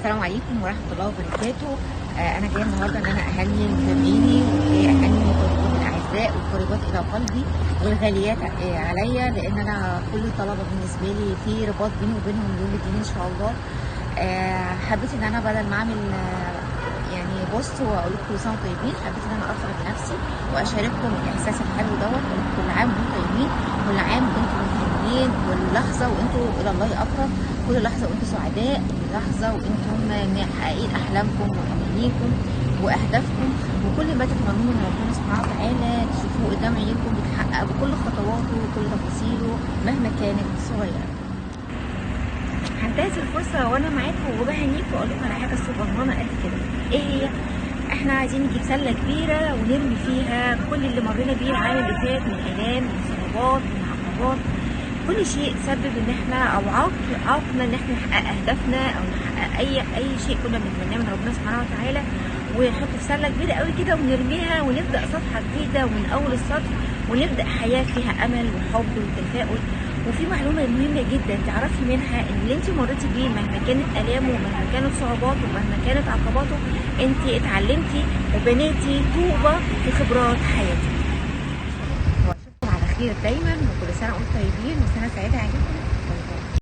السلام عليكم ورحمة الله وبركاته. أنا جاية النهاردة إن أنا أهني متابعيني، وجاية أهني مطالبين الأعزاء والقريبات إلى قلبي والغاليات عليا، لأن أنا كل الطلبة بالنسبة لي في رباط بيني وبينهم يوم الدين إن شاء الله. حبيت إن أنا بدل ما أعمل يعني post وأقول لكم كل سنة وأنتم طيبين، حبيت إن أنا أفرح بنفسي وأشارككم الإحساس الحلو دوت. أقول لكم كل عام وأنتم طيبين، كل عام وأنتم متهنيين، كل لحظة وأنتم إلى الله أقرب، كل لحظة وأنتم سعداء، كل لحظة وأنتم محققين أحلامكم وأمانيكم وأهدافكم، وكل ما تتمنوه من ربنا سبحانه وتعالى تشوفوه قدام عينكم بيتحقق بكل خطواته وكل تفاصيله مهما كانت صغيرة. هنتهز الفرصة وأنا معاكم وبهنيكم وأقول لكم على حاجة صغننة قد كده. إيه هي؟ إحنا عايزين نجيب سلة كبيرة ونرمي فيها كل اللي مرينا بيه العام اللي فات من آلام، من صعوبات، من عقبات، كل شيء سبب ان احنا او عاقنا ان احنا نحقق اهدافنا او نحقق اي شيء كنا بنتمناه من ربنا سبحانه وتعالى، ونحطه في سله كبيرة قوي كده ونرميها ونبدا صفحة جديدة ومن اول السطر، ونبدا حياة فيها امل وحب وتفاؤل. وفي معلومة مهمة جدا تعرفي منها ان اللي انت مريتي بيه مهما كانت الامة ومهما كانت صعوباته ومهما كانت عقباته، انت اتعلمتي وبنيتي طوبة في خبرات حياتك. واشوفكم على خير دايما، وكل سنة وانتم طيبين وسنة سعيدة عليكم.